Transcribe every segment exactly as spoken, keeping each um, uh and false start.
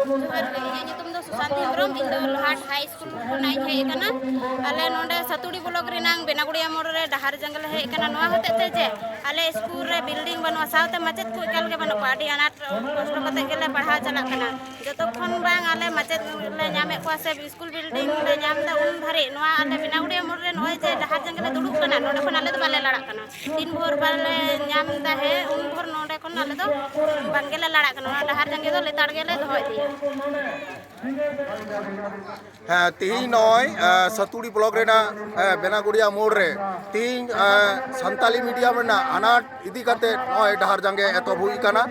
ᱡᱚᱦᱟᱨ ᱜᱮ, ᱤᱧᱟᱹᱜ ᱧᱩᱛᱩᱢ ᱫᱚ ᱥᱩᱥᱟᱱᱛᱤ ᱦᱮᱢᱵᱨᱚᱢ᱾ ᱤᱧ ᱫᱚ ᱞᱚᱦᱟᱴ ᱦᱟᱭ ᱥᱠᱩᱞ ᱠᱷᱚᱱᱟᱜ ᱤᱧ ᱦᱮᱡ ᱟᱠᱟᱱᱟ᱾ ᱟᱞᱮ ᱱᱚᱰᱮ ᱥᱟᱹᱛᱩᱲᱤ ᱵᱞᱚᱠ ᱨᱮᱱᱟᱝ ᱵᱮᱱᱟᱜᱩᱲᱤᱭᱟ ᱢᱳᱲ ᱨᱮ ᱰᱟᱦᱟᱨ ᱡᱟᱸᱜᱮ ᱞᱮ ᱦᱮᱡ ᱟᱠᱟᱱᱟ, ᱱᱚᱣᱟ ᱦᱚᱛᱮᱡ ᱛᱮ ᱡᱮ ᱟᱞᱮ ᱥᱠᱩᱞ ᱨᱮ ᱵᱤᱞᱰᱤᱝ ᱵᱟᱹᱱᱩᱜᱼᱟ, ᱥᱟᱶᱛᱮ ᱢᱟᱪᱮᱫ ᱠᱚ ᱮᱠᱟᱞ ᱜᱮ ᱵᱟᱹᱱᱩᱜ ᱠᱚᱣᱟ᱾ ᱟᱹᱰᱤ ᱟᱱᱟᱴ ᱠᱚᱥᱴᱚ ᱠᱟᱛᱮ ᱜᱮᱞᱮ ᱯᱟᱲᱦᱟᱣ ᱪᱟᱞᱟᱜ ᱠᱟᱱᱟ᱾ ᱡᱚᱛᱚ ᱠᱷᱚᱱ ᱵᱟᱝ ᱟᱞᱮ ᱢᱟᱪᱮᱫ ᱞᱮ ᱧᱟᱢᱮᱫ ᱠᱚᱣᱟ ᱥᱮ ᱥᱠᱩᱞ ᱵᱤᱞᱰᱤᱝ ᱞᱮ ᱧᱟᱢ ᱮᱫᱟ, ᱩᱱ ᱫᱷᱟᱹᱨᱤᱡ ᱱᱚᱣᱟ ᱟᱞᱮ ᱵᱮᱱᱟᱜᱩᱲᱤᱭᱟ ᱢᱳᱲ ᱨᱮ ᱱᱚᱜᱼᱚᱭ ᱡᱮ ᱰᱟᱦᱟᱨ ᱡᱟᱸᱜᱮ ᱞᱮ ᱫᱩᱲᱩᱵ ᱠᱟᱱᱟ, ᱱᱚᱰᱮ ᱠᱷᱚᱱ ᱟᱞᱮ ᱫᱚ ᱵᱟᱞᱮ ᱞᱟᱲᱟᱜ ᱠᱟᱱᱟ᱾ ᱛᱤᱱ ᱵᱷᱳᱨ ᱵᱟᱞᱮ ᱧᱟᱢ ᱮᱫᱟ, ᱦᱮᱸ, ᱩᱱ ᱵᱷᱳᱨ ᱱᱚᱰᱮ ᱠᱷᱚᱱ ᱟᱞᱮ ᱫᱚ ᱵᱟᱝ ᱜᱮᱞᱮ ᱞᱟᱲᱟᱜ ᱠᱟᱱᱟ᱾ ᱱᱚᱣᱟ ᱰᱟᱦᱟᱨ ᱡᱟᱸᱜᱮ ᱫᱚ ᱞᱮᱛᱟᱲ ᱜᱮᱞᱮ ᱫᱚᱦᱚ ᱤᱫᱤᱭᱟ᱾ ᱦᱮᱸ, ᱛᱮᱦᱮᱧ ᱱᱚᱜᱼᱚᱭ, ᱮ, ᱥᱟᱹᱛᱩᱲᱤ ᱵᱞᱚᱠ ᱨᱮᱱᱟᱜ, ᱮ, ᱵᱮᱱᱟᱜᱩᱲᱤᱭᱟ ᱢᱳᱲ ᱨᱮ ᱛᱮᱦᱮᱧ, ᱮ, ᱥᱟᱱᱛᱟᱞᱤ ᱢᱤᱰᱤᱭᱟᱢ ᱨᱮᱱᱟᱜ ᱟᱱᱟᱴ ᱤᱫᱤ ᱠᱟᱛᱮ ᱱᱚᱜᱼᱚᱭ ᱰᱟᱦᱟᱨ ᱡᱟᱸᱜᱮ ᱮᱛᱚᱦᱚᱵ ᱦᱩᱭ ᱟᱠᱟᱱᱟ,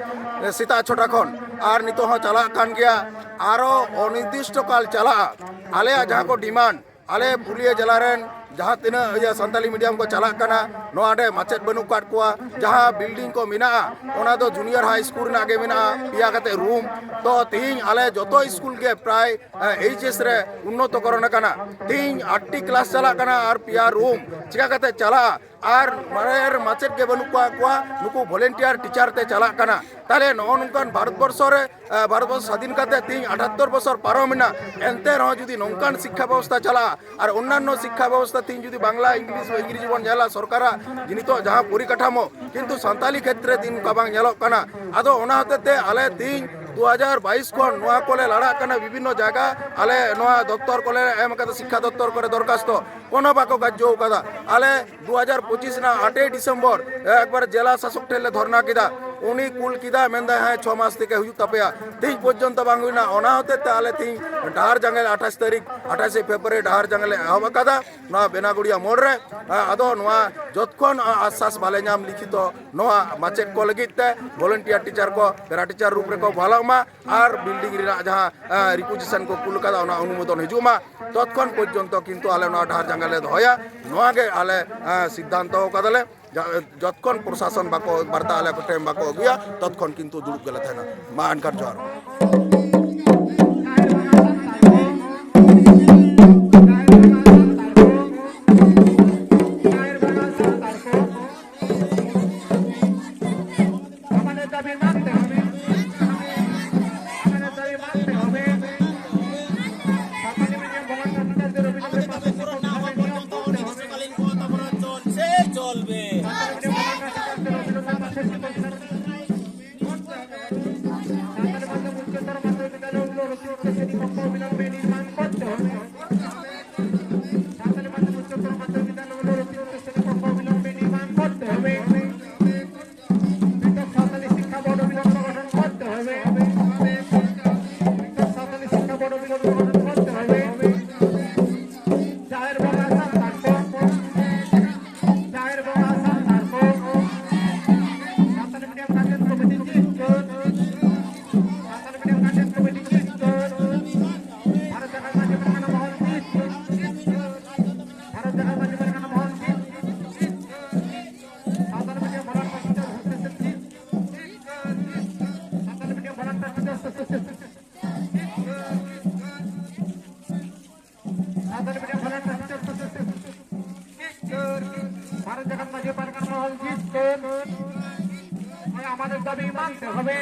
ᱮ, ᱥᱮᱛᱟᱜ ᱪᱷᱚᱴᱟ ᱠᱷᱚᱱ᱾ ᱟᱨ ᱱᱤᱛᱚᱜ ᱦᱚᱸ ᱪᱟᱞᱟᱜ ᱠᱟᱱ ᱜᱮᱭᱟ᱾ ᱟᱨᱚ ᱚᱱᱤᱨᱫᱤᱥᱴᱚ ᱠᱟᱞ ᱪᱟᱞᱟᱜᱼᱟ᱾ ᱟᱞᱮᱭᱟᱜ ᱡᱟᱦᱟᱸ ᱠᱚ ᱰᱤᱢᱟᱱᱰ, ᱟᱞᱮ ᱯᱩᱨᱩᱞᱤᱭᱟᱹ ᱡᱮᱞᱟ ᱨᱮᱱ ᱡᱟᱦᱟᱸ ᱛᱤᱱᱟᱹᱜ ᱤᱭᱟᱹ ᱥᱟᱱᱛᱟᱞᱤ ᱢᱤᱰᱤᱭᱟᱢ ᱠᱚ ᱪᱟᱞᱟᱜ ᱠᱟᱱᱟ, ᱱᱚᱣᱟ ᱨᱮ ᱢᱟᱪᱮᱫ ᱵᱟᱹᱱᱩᱜ ᱟᱠᱟᱫ ᱠᱚᱣᱟ᱾ ᱡᱟᱦᱟᱸ ᱵᱤᱞᱰᱤᱝ ᱠᱚ ᱢᱮᱱᱟᱜᱼᱟ, ᱚᱱᱟ ᱫᱚ ᱡᱩᱱᱤᱭᱟᱨ ᱦᱟᱭ ᱥᱠᱩᱞ ᱨᱮᱱᱟᱜ ᱜᱮ ᱢᱮᱱᱟᱜᱼᱟ, ᱯᱮᱭᱟ ᱠᱟᱛᱮ ᱨᱩᱢ᱾ ᱛᱚ, ᱛᱮᱦᱮᱧ ᱟᱞᱮ ᱡᱚᱛᱚ ᱥᱠᱩᱞ ᱜᱮ ᱯᱨᱟᱭ, ᱮ, ᱮᱭᱤᱪ ᱮᱥ ᱨᱮ ᱩᱱᱱᱚᱛᱚᱠᱚᱨᱚᱱ ᱟᱠᱟᱱᱟ᱾ ᱛᱮᱦᱮᱧ ᱟᱴᱴᱤ ᱠᱞᱟᱥ ᱪᱟᱞᱟᱜ ᱠᱟᱱᱟ ᱟᱨ ᱯᱮᱭᱟ ᱨᱩᱢ, ᱪᱤᱠᱟ ᱠᱟᱛᱮ ᱪᱟᱞᱟᱜᱼᱟ? ᱟᱨ ᱢᱟᱨᱮ ᱢᱟᱪᱮᱫ ᱜᱮ ᱵᱟᱹᱱᱩᱜ ᱠᱚᱣᱟ ᱠᱚᱣᱟ, ᱱᱩᱠᱩ ᱵᱷᱚᱞᱮᱱᱴᱤᱭᱟᱨ ᱴᱤᱪᱟᱨ ᱛᱮ ᱪᱟᱞᱟᱜ ᱠᱟᱱᱟ᱾ ᱛᱟᱦᱞᱮ ᱱᱚᱜᱼᱚ ᱱᱚᱝᱠᱟᱱ ᱵᱷᱟᱨᱚᱛ ᱵᱚᱨᱥᱚ ᱨᱮ, ᱮ, ᱵᱷᱟᱨᱚᱛ ᱵᱚᱨᱥᱚ ᱥᱟᱫᱷᱤᱱ ᱠᱟᱛᱮ ᱛᱮᱦᱮᱧ ᱟᱴᱷᱟᱛᱛᱚᱨ ᱵᱚᱪᱷᱚᱨ ᱯᱟᱨᱚᱢ ᱮᱱᱟ, ᱮᱱᱛᱮ ᱨᱮᱦᱚᱸ ᱡᱩᱫᱤ ᱱᱚᱝᱠᱟᱱ ᱥᱤᱠᱠᱷᱟ ᱵᱮᱵᱚᱥᱛᱷᱟ ᱪᱟᱞᱟᱜᱼᱟ ᱟᱨ ᱚᱱᱱᱟᱱᱱᱚ ᱥᱤᱠᱠᱷᱟ ᱵᱮᱵᱚᱥᱛᱷᱟ ᱛᱮᱦᱮᱧ ᱡᱩᱫᱤ ᱵᱟᱝᱞᱟ, ᱤᱝᱞᱤᱥ, ᱤᱝᱨᱮᱡᱤ ᱵᱚᱱ ᱧᱮᱞᱟ ᱥᱚᱨᱠᱟᱨᱟᱜ ᱡᱮ ᱱᱤᱛᱚᱜ ᱡᱟᱦᱟᱸ ᱯᱚᱨᱤᱠᱟᱴᱷᱟᱢᱳ, ᱠᱤᱱᱛᱩ ᱥᱟᱱᱛᱟᱞᱤ ᱠᱷᱮᱛᱨᱮ ᱛᱮᱦᱮᱧ ᱱᱚᱝᱠᱟ ᱵᱟᱝ ᱧᱮᱞᱚᱜ ᱠᱟᱱᱟ᱾ ᱟᱫᱚ ᱚᱱᱟ ᱦᱚᱛᱮᱡ ᱛᱮ ᱟᱞᱮ ᱛᱮᱦᱮᱧ ᱫᱩ ᱦᱟᱡᱟᱨ ᱵᱟᱭᱤᱥ ᱠᱷᱚᱱ ᱱᱚᱣᱟ ᱠᱚᱞᱮ ᱞᱟᱲᱟᱜ ᱠᱟᱱᱟ, ᱵᱤᱵᱷᱤᱱᱱᱚ ᱡᱟᱭᱜᱟ ᱟᱞᱮ ᱱᱚᱣᱟ ᱫᱚᱯᱛᱚᱨ ᱠᱚᱞᱮ ᱮᱢ ᱟᱠᱟᱫᱟ, ᱥᱤᱠᱠᱷᱟ ᱫᱚᱯᱛᱚᱨ ᱠᱚᱨᱮ ᱫᱚᱨᱠᱷᱟᱥᱛᱚ, ᱠᱳᱱᱳ ᱵᱟᱠᱚ ᱜᱨᱟᱡᱽᱡᱚ ᱟᱠᱟᱫᱟ᱾ ᱟᱞᱮ ᱫᱩ ᱦᱟᱡᱟᱨ ᱯᱚᱸᱪᱤᱥ ᱨᱮᱱᱟᱜ ᱟᱴᱮᱭ ᱰᱤᱥᱮᱢᱵᱚᱨ ᱮᱠᱵᱟᱨ ᱡᱮᱞᱟ ᱥᱟᱥᱚᱠ ᱴᱷᱮᱱ ᱞᱮ ᱫᱷᱚᱨᱱᱟ ᱠᱮᱫᱟ, ᱩᱱᱤ ᱠᱩᱞ ᱠᱮᱫᱟ, ᱢᱮᱱᱫᱟᱭ, "ᱦᱮᱸ, ᱪᱷᱚ ᱢᱟᱥ ᱛᱮᱜᱮ ᱦᱩᱭᱩᱜ ᱛᱟᱯᱮᱭᱟ", ᱛᱮᱦᱮᱧ ᱯᱚᱨᱡᱚᱱᱛᱚ ᱵᱟᱝ ᱦᱩᱭᱱᱟ᱾ ᱚᱱᱟ ᱦᱚᱛᱮᱡ ᱛᱮ ᱟᱞᱮ ᱛᱮᱦᱮᱧ ᱰᱟᱦᱟᱨ ᱡᱟᱸᱜᱮ ᱞᱮ ᱟᱴᱷᱟᱥ ᱛᱟᱹᱨᱤᱠᱷ, ᱟᱴᱷᱟᱥᱮ ᱯᱷᱮᱵᱽᱨᱩᱣᱟᱨᱤ ᱰᱟᱦᱟᱨ ᱡᱟᱸᱜᱮ ᱞᱮ ᱮᱦᱚᱵ ᱟᱠᱟᱫᱟ ᱱᱚᱣᱟ ᱵᱮᱱᱟᱜᱩᱲᱤᱭᱟ ᱢᱳᱲ ᱨᱮ᱾ ᱟᱫᱚ ᱱᱚᱣᱟ ᱡᱚᱛᱠᱷᱚᱱ ᱟᱥᱥᱟᱥ ᱵᱟᱞᱮ ᱧᱟᱢ ᱞᱤᱠᱷᱤᱛᱚ ᱱᱚᱣᱟ ᱢᱟᱪᱮᱫ ᱠᱚ ᱞᱟᱹᱜᱤᱫ ᱛᱮ ᱵᱷᱚᱞᱮᱱᱴᱤᱭᱟᱨ ᱴᱤᱪᱟᱨ ᱠᱚ ᱯᱮᱨᱟ ᱴᱤᱪᱟᱨ ᱨᱩᱯ ᱨᱮᱠᱚ ᱵᱚᱦᱟᱞᱚᱜ ᱢᱟ ᱟᱨ ᱵᱤᱞᱰᱤᱝ ᱨᱮᱱᱟᱜ ᱡᱟᱦᱟᱸ, ᱮ, ᱨᱤᱠᱩᱡᱤᱥᱚᱱ ᱠᱚ ᱠᱩᱞ ᱠᱟᱫᱟ, ᱚᱱᱟ ᱚᱱᱩᱢᱳᱫᱚᱱ ᱦᱤᱡᱩᱜ ᱢᱟ, ᱛᱚᱛᱠᱷᱚᱱ ᱯᱚᱨᱡᱚᱱᱛᱚ ᱠᱤᱱᱛᱩ ᱟᱞᱮ ᱱᱚᱣᱟ ᱰᱟᱦᱟᱨ ᱡᱟᱸᱜᱟ ᱞᱮ ᱫᱚᱦᱚᱭᱟ᱾ ᱱᱚᱣᱟ ᱜᱮ ᱟᱞᱮ, ᱮ, ᱥᱤᱫᱽᱫᱷᱟᱱᱛᱚ ᱠᱟᱫᱟᱞᱮ᱾ ᱡᱟ-, ᱡᱚᱛᱠᱷᱚᱱ ᱯᱨᱚᱥᱟᱥᱚᱱ ᱵᱟᱠᱚ ᱵᱟᱨᱛᱟ ᱟᱞᱮ ᱠᱚᱴᱷᱮᱱ ᱵᱟᱠᱚ ᱟᱹᱜᱩᱭᱟ, ᱛᱚᱛᱠᱷᱚᱱ ᱠᱤᱱᱛᱩ ᱫᱩᱲᱩᱵ ᱜᱮᱞᱮ ᱛᱟᱦᱮᱱᱟ᱾ ᱢᱟ ᱮᱱᱠᱷᱟᱱ ᱡᱚᱦᱟᱨ᱾ অতিরিক্ত শ্রেণীকক্ষ অবিলম্বে নির্মাণ করতে হবে। সাঁওতালি মাধ্যমিক উচ্চতর মাধ্যমিক বিদ্যালয়গুলোর অতিরিক্ত শ্রেণীকক্ষ অবিলম্বে নির্মাণ করতে হবে। পৃথক সাঁওতালি শিক্ষা বোর্ড অবিলম্বে গঠন করতে হবে। পৃথক সাঁওতালি শিক্ষা বোর্ড অবিলম্বে গঠন করতে হবে। জাহের বগা সান্তার কো, জাহের বগা সান্তার কো, সাঁওতালি মিডিয়াম গার্ডিয়ান কমিটি জিন্দাবাদ। সাঁওতালি মিডিয়াম গার্ডিয়ান কমিটি জিন্দাবাদ। ভারত জাকাত মাঝি পারগানা মহল জিন্দাবাদ। ভারত জাকাত মাঝি পারগানা মহল জিন্দাবাদ। Santali medium volunteer teachers association জিন্দাবাদ। Santali medium volunteer teachers association. Santali medium volunteer teachers association. Bharat Jakat Majhi Pargana Mahal জিন্দাবাদ। আমাদের দাবি মানতে হবে।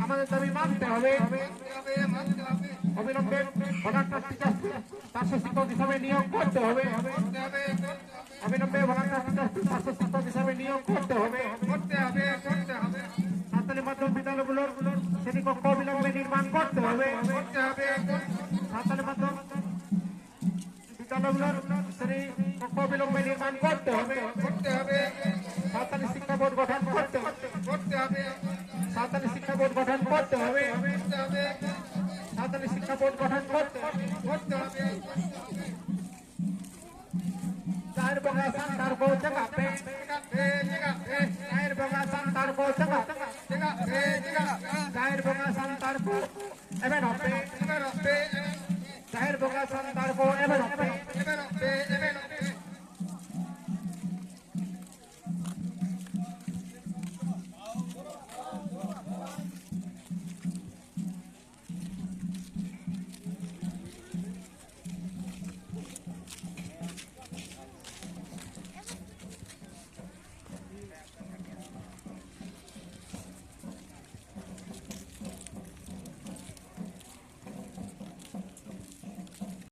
আমাদের দাবি মানতে হবে। অবিলম্বে ভলান্টিয়ার টিচার্স পার্শ্ব শিক্ষক হিসাবে নিয়োগ করতে হবে। অবিলম্বে ভলান্টিয়ার টিচার্স পার্শ্ব শিক্ষক হিসাবে নিয়োগ করতে হবে। করতে হবে, করতে হবে। সাঁওতালি মাধ্যম বিদ্যালয়গুলোর শ্রেণীকক্ষ অবিলম্বে নির্মাণ করতে হবে। করতে হবে, করতে হবে। সাঁওতালি মাধ্যম বিদ্যালয়গুলোর শ্রেণীকক্ষ অবিলম্বে নির্মাণ করতে হবে। করতে হবে। সাঁওতালি শিক্ষা বোর্ড গঠন করতে হবে। করতে হবে। সাঁওতালি শিক্ষা বোর্ড গঠন করতে হবে। করতে হবে। সাঁওতালি শিক্ষা বোর্ড গঠন করতে হবে। করতে হবে। জাহের বগা সান্তার কো জাগা পে। জাগা পে, জাগা পে। জাহের বগা সান্তার কো জাগা। জাগা পে, জাগা পে। জাহের বগা সান্তার কো এবেন হবে। এবেন হবে। জাহের বগা সান্তার কো এবেন